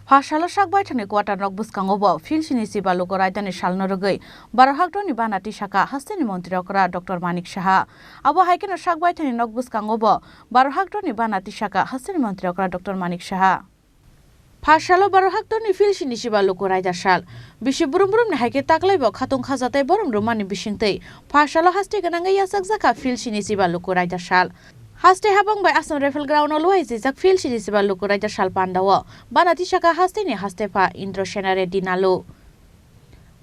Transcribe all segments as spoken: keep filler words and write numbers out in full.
Pha salo sak baithangni quarter nok bwskango bo Phil Sini Chiba Luku Raidani salno rwgwi baro haktorni bana tisakha hasteni montri okra Doctor Manik Saha. Abo hai kheno sak baithangni nok bwskango bo baro haktorni bana tisakha hasteni montri okra Doctor Manik Saha. Pha salo baro haktorni Phil Sini Chiba Luku Raida sal. Bisi brum brumni hai khe taklai bo khatung khajatai borom rwmani bisingtwi pha salo haste gwnangwi yachakjakha Phil Sini Chiba Luku Raida sal. Haste habang bai Assam Rifle Ground o luai jijak Phil Sini Chiba Luku Raida sal pandao bana tisakha hasteni haste pha Indra Sena Reddy Nalu.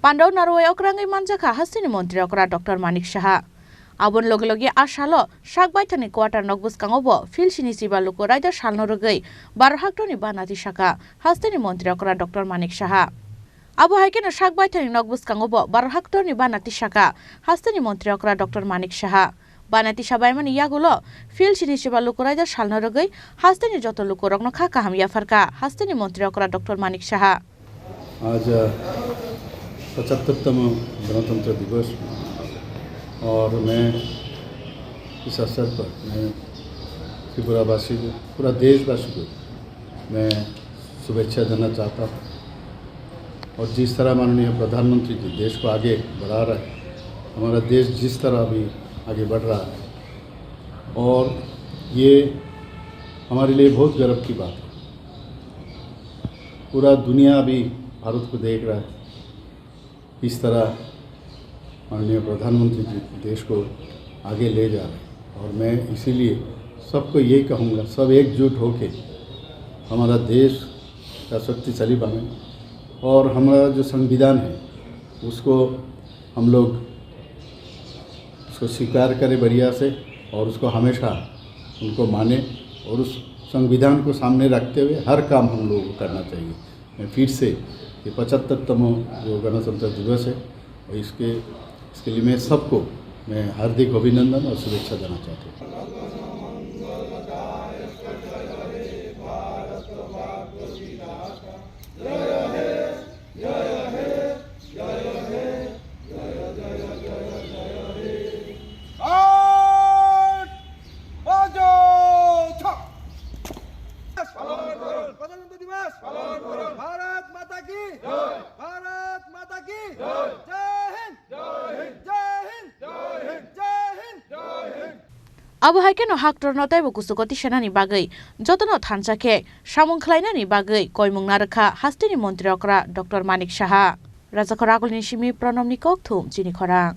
Pandao narwai okrangwi manjakha hasteni montri okra Doctor Manik Saha. Aboni loge loge a salo sak baithangni quarter nok bwskango bo Phil Sini Chiba Luku Raida salno rwgwi baro haktorni bana tisakha hasteni montri okra Doctor Manik Saha. Abo hai kheno sak baithangni nok bwskango bo baro haktorni bana tisakha hasteni montri okra Doctor Manik Saha. Bana tisa baimani yagulo Phil Sini Chiba Luku Raida salno rwgwi hasteni joto lukurokno kha kaham yapharkha hasteni montri okra Doctor Manik Saha. आज पचहत्तरतम गणतंत्र दिवस, और मैं इस अवसर पर मैं त्रिपुरावासी को, पूरा देशवासी को मैं शुभेच्छा देना चाहता हूँ। और जिस तरह माननीय प्रधानमंत्री जी देश को आगे बढ़ा रहे हैं, हमारा देश जिस तरह अभी आगे बढ़ रहा है, और ये हमारे लिए बहुत गर्व की बात है। पूरा दुनिया अभी भारत को देख रहा है, किस तरह माननीय प्रधानमंत्री जी देश को आगे ले जा रहे हैं। और मैं इसीलिए सबको ये कहूँगा, सब एकजुट होके हमारा देश का शक्तिशाली बने और हमारा जो संविधान है, उसको हम लोग उसको स्वीकार करें बढ़िया से और उसको हमेशा उनको माने और उस संविधान को सामने रखते हुए हर काम हम लोगों को करना चाहिए। मैं फिर से ये पचहत्तरतम जो गणतंत्र दिवस है, और इसके, इसके लिए मैं सबको मैं हार्दिक अभिनंदन और शुभेच्छा देना चाहता हूँ। भारत बचाओ, गणतंत्र दिवस पालन करो। भारत माता की जय। भारत माता की जय। जय हिंद। जय हिंद। जय हिंद। जय Hind. Abo hai kheno haktorno teibo kuchugo tisanani bagwi jotono thansa khe samung khlainani bagwi koimung narwkha hasteni montri okra Doctor Manik Saha. Rajakhor Agulni simi Pranamni kokthum chini khorang.